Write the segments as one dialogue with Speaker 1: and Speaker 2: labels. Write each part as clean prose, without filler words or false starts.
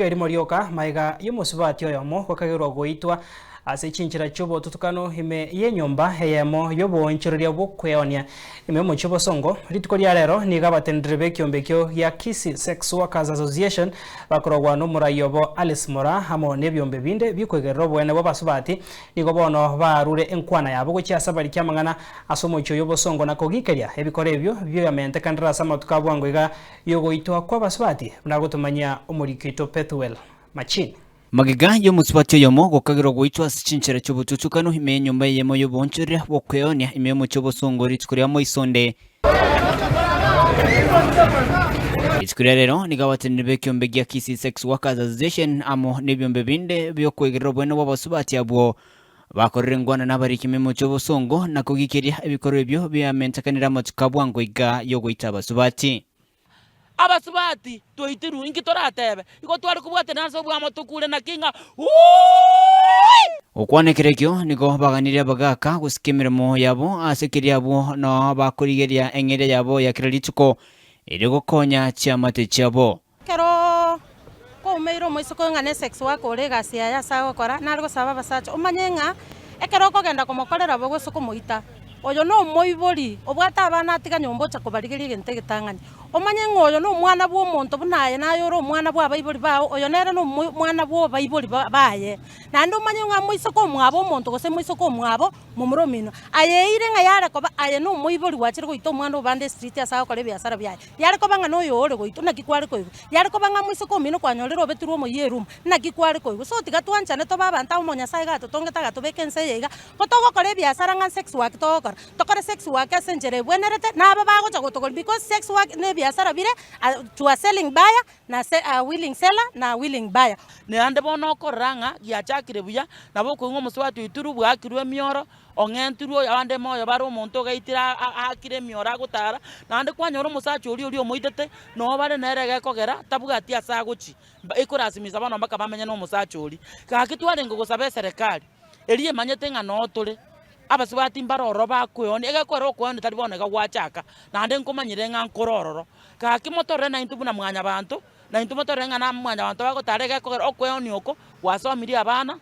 Speaker 1: Rituko erimo rioka magega y'omosubati oyomo gokagerwa goitwa ase chinchera chi'obotutukanu ime y'enyomba eyemo y'oboonchoreria bw'okweonia ime y'omochie o Bosongo. Rituko ria rero nigo abateneneri b'ekiombe ekio gia Kisii Sex Workers Association bakorogwa n'omorai obo Alice Moraa amo n'ebiombe binde bikoigerera oboene bw'abasubati nigo bono barure enkwana yabo gochia ase abariki amang'ana ase omochie oyo o Bosongo na kogikeria ebikora ebio bioyamentekanire ase amatuko a bwango iga Y'ogoitwa kw'abasubati, buna gotomanyia omoriki oito Pethuel Machini.
Speaker 2: Magega y'omosubati oyomo gokagerwa goitwa ase chinchera chi'obotutukanu ime y'enyomba eyemo y'oboonchoreria bw'okweonia ime y'omochie obosongo rituko ria moisonde. Rituko ria rero nigo abateneneri b'ekiombe gia Kisii Sex Workers Association amo n'ebiombe binde bi'okoigerera oboene bw'abasubati abwo bakorire ngwana nabariki ime y'omochie obosongo na kogikeria ebikorwa ebio biamentekanire amatuko a bwango iga y'ogoita abasubati.
Speaker 3: Abasubati twaitirwe, inki toratebe? Igo tware kobwatana ase obwamo tokure naki ng'a Wuuii!
Speaker 2: Gokwana ekero ekio nigo baganirie abagaaka gosika emeremo yabo ase keria abwo nao bakorigeria eng'eria yabo ya kera rituko, erio gokonya chiamate chiabo.
Speaker 4: Ekero kwaumeire omoiseke oyo ng'a ne sex worker ore egasi yaye ase agokora, nare gosaba abasacha omanye ng'a ekero okogenda komokorera bo gose komoita, oyo na omoibori obwate abana atiga nyomba ocha kobarigeria egento egetang'ani. Omanye ng'a oyo na omwana bwa omonto buna aye naye ore omwana bwa abaibori bao, oyo nere na omwana bwa abaibori baye. Naende omanye ng'a moiseke omwabo omonto gose moiseke omwabo momura omino, aye eire ng'a yare koba aye na omoibori gwachire goita omwana obande estreet ase agokora ebiasara biaye. Yare koba ng'a noyo ore goitwa, naki kware koigwa? Yare koba ng'a moiseke omino kwanyorire obetirwe omoyio erumu, naki kware koigwa? So tiga twanchane tobe abanto amo Nyasae iga atotongete agatobeka ense eye iga, ko togokora ebiasara ng'a sex work togokora, tokore sex work ase enchera ebwenerete, na aba bagocha gotogoria because sex work na ebiasara bire to a selling buyer na a willing seller na a willing buyer.
Speaker 3: Naende bono okorora ng'a giachakire buya, nabo okoigwa omosubati oitirwe bwakirwe emioro, Ong'entirwe oyo abande moyo bare omonto ogaitire aakire emioro agotara, naende kwanyora omosacha oria oria omoitete, noo bare nere egekogera tabwati ase agochia, ekorasimisa bono mpaka bamenye na omosacha oria. Gaki twarenge gosaba eserekari, eria emanyete ng'a noo tore, abasubati mbare ororo bakoeonia, egekogera okoeonia tari bono iga gwachaka, naende nkomanyire ng'a nkore ororo. Gaki motorore naintwe buna mwanyabanto, naintwe motorore ng'a na mwanyabanto bagotara egekogera okoeonia oko, gwasomirie abana.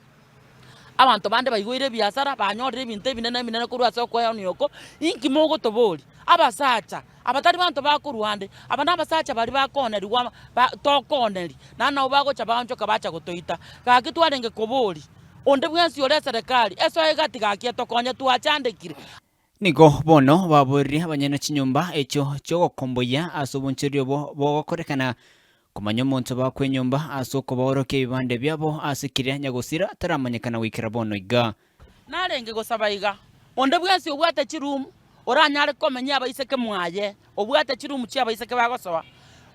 Speaker 3: Abanto bande baigoire ebiasara, banyorire ebinto ebinene ebinene korwa ase okoeonia oko, inki mogotoboria? Abasacha, aba tari banto bakorwa ande, aba nabasacha baria bakoonerigwa ba tokooneria, naende nabo bagocha baonchoka bacha gotoita. Gaki twarenge koboria, onde bwensi ore eserekari, esoe gati gaki etokonye, twachandekire.
Speaker 2: Nigo bono baboririe abanyene chinyomba echio chi'ogokomboyia ase obonchoreri obo bogokorekana, komanya omonto bakwa enyomba ase okobaorokia ebibande biabo ase keria nyagosira taramanyekana goikera bono iga.
Speaker 3: Narenge gosaba iga, Onde bwensi obwate chirumu oranyare komenyia abaiseke mwaye, obwate chirumu chi'abaiseke bagosoa,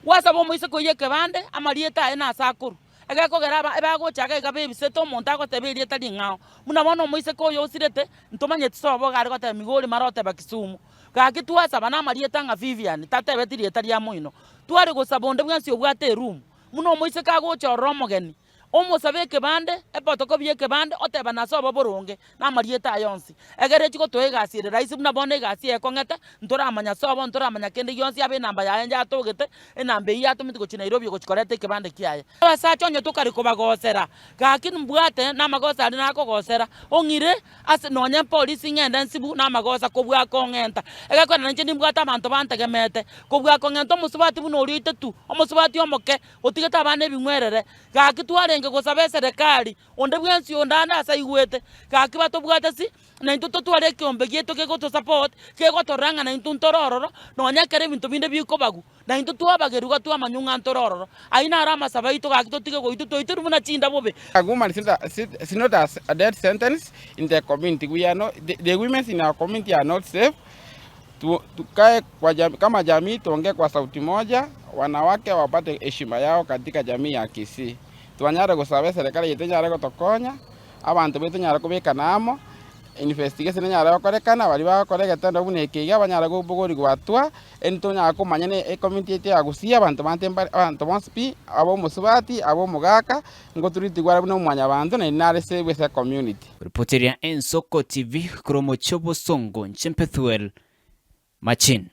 Speaker 3: gwasaba omoiseke oyio ekebande, amarieta aye nase akorwa. Egekogera aba ebagocha iga iga bebisete omonto agoteba erieta ring'ao. Buna bono omoiseke oyo osirete, ntomanyeti sobo iga are goteba Migori mara oteba Kisumu. Gaki twasaba namarieta ng'a Vivian, tatebeti rieta ria moino. Tware gosaba onde bwensi obwate eroom, buna omoiseke agocha ororo omogeni, omosabe ekebande, epotokopy ya ekebande, oteba nase obo boronge. Namarieta aya onsi, egere echi gotoa egasi ere rahisi buna bono egasi eye ekong'ete, ntoramanya sobo, ntoramanya kende gionsi, abe enamba yaye yatogete, enamba eyio yatometi gochia Nairobi ogochia koreta ekebande kiaye. Abasacha onye tokare kobagosera, gaki mbwate namagoso aria nakogosera, ong'ire ase nonye mpolisi ng'ende nsibu namagosa kobua kong'enta. Egekogera nainche nimbwate abanto bantegemete, kobua kong'enta omosubati buna oria oite tu, omosubati omoke, otigete abana ebing'werere, gaki twarenge gosaba eserekari. Onde bwensi onde ande ase aigwete, gaki batobwate si, naintwe totware ekeombe giaito kegotosupport, kegotorora ng'a naintwe ntore ororo, nonya ekero ebinto binde bikobagwa, naintwe twabagerwa twamanywa ng'a ntore ororo. Ayio naro amasabo aito gaki totige goitwa, toitirwe buna chinda bobe.
Speaker 5: A woman is not a, is not a death sentence in the community. We are not, the, the women in our community are not safe. Tu, tukae kwa jam, kama jamii tuongee kwa sauti moja, wanawake wapate heshima yao katika jamii ya Kisii. Twanyare gosaba eserekari yaito enyare gotokonya, abanto baito nyare kobekana amo, investigation enyare gokorekana, baria bagokora egetendo buna eke iga banyare kobogorigwa hatua, eri tonyare komanya na ecommunity yaito ya Gusii abanto bande mbare abanto bonsi pi, abe omosubati, abe omogaka, ngoturitigwe are buna omwanyabanto naende nare save ase ecommunity.
Speaker 2: Ripoteria Ensoko TV korwa omochie o Bosongo, inche Pethuel Machin.